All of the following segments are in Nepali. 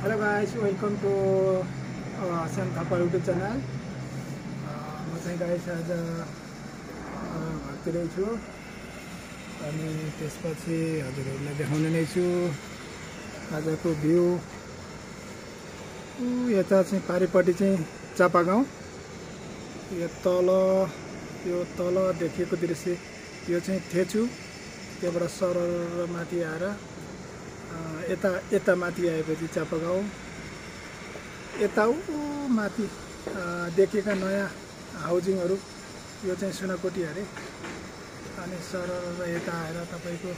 Hello guys, welcome to Hassan Thapa YouTube channel. म चाहिँ गाइस आज घरतिरै छु अनि त्यसपछि हजुरहरूलाई देखाउने नै छु आजको भ्यू। यता चाहिँ पारिपट्टि चाहिँ चापागाउँ, यो तल देखिएको दृश्य यो चाहिँ थेचु, त्यहाँबाट सरर माथि आएर यता माथि आएपछि चापागाउँ, यता माथि देखिएका नयाँ हाउजिङहरू यो चाहिँ सुनाकोटी अरे, अनि सरर यता आएर तपाईको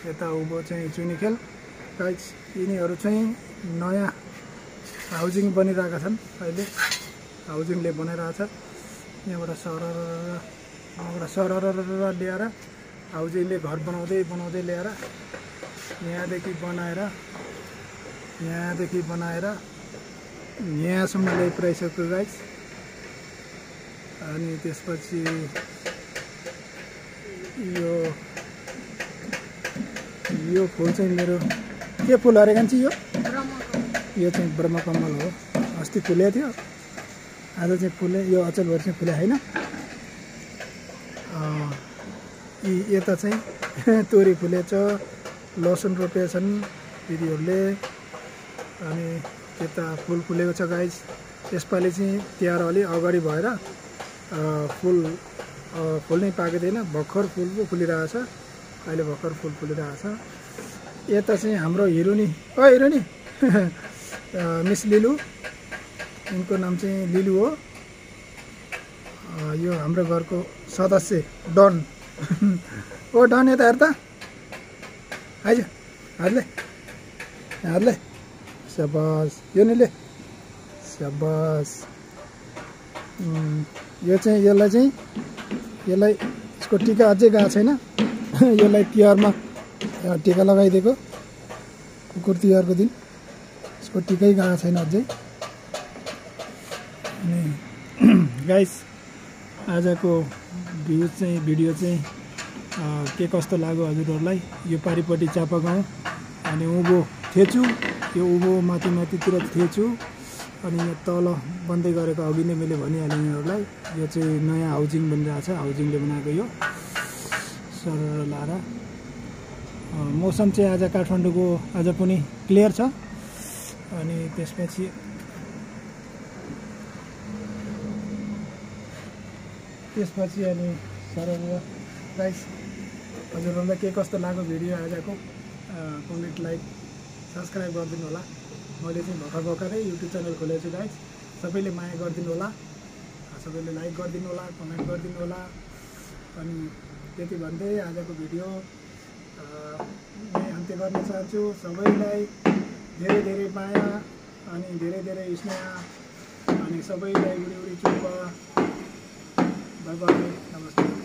यता उँभो चाहिँ चुनिखेल। गाइस यिनीहरू चाहिँ नयाँ हाउजिङ बनिरहेका छन्, अहिले हाउजिङले बनाइरहेछ। यहाँबाट सरर ल्याएर हाउजिङले घर बनाउँदै ल्याएर यहाँदेखि बनाएर यहाँसम्म ल्याइपुऱ्याइसक्यो गाइस। अनि त्यसपछि यो फुल चाहिँ मेरो के फुल अरे कान्छी, यो चाहिँ ब्रह्मकमल हो। अस्ति फुलेको थियो, आज चाहिँ फुले, यो अचलभरि चाहिँ फुले होइन। यता चाहिँ तोरी फुलेछ, लसुन रोपेछन् दिदीहरूले, अनि यता फुल फुलेको छ गाइस। यसपालि चाहिँ तिहार अलि अगाडि भएर फुल नै पाएको थिएन, भर्खर फुल पो फुलिरहेछ, अहिले भर्खर फुल फुलिरहेछ। यता चाहिँ हाम्रो हिरोनी मिस लिलु, उनको नाम चाहिँ लिलु हो। यो हाम्रो घरको सदस्य डन ओ डन, यता हेर त, आइज हातले स्याबास, यो निले स्याबास। यो चाहिँ यसलाई यसको टिका अझै गएको छैन। यसलाई तिहारमा टिका लगाइदिएको, कुकुर तिहारको दिन यसको टिकै गएको छैन अझै। अनि गाइस आजको भिडियो चाहिँ के कस्तो लाग्यो हजुरहरूलाई। यो पारिपट्टि चापागाउँ, अनि उँभो थेचु, यो उँभो माथितिर थेचु, अनि यहाँ तल बन्दै गरेको अघि नै मैले भनिहालेँ यिनीहरूलाई। यो चाहिँ नयाँ हाउजिङ बनिरहेछ, हाउजिङले बनाएको यो सरर लाएर। मौसम चाहिँ आज काठमाडौँको आज पनि क्लियर छ। अनि त्यसपछि अनि सरर गाइस हजुरहरूलाई के कस्तो लाग्यो भिडियो आजको, कमेन्ट, लाइक, सब्सक्राइब गरिदिनु होला। मैले चाहिँ भर्खरै युट्युब च्यानल खोलेको छु गाइस, सबैले माया गरिदिनु होला, सबैले लाइक गरिदिनु होला, कमेन्ट गरिदिनु होला। अनि त्यति भन्दै आजको भिडियो अन्त्य गर्न चाहन्छु। सबैलाई धेरै धेरै माया अनि धेरै धेरै स्नेह, अनि सबैलाई उडी चुप्पा, बाई बाई, नमस्ते।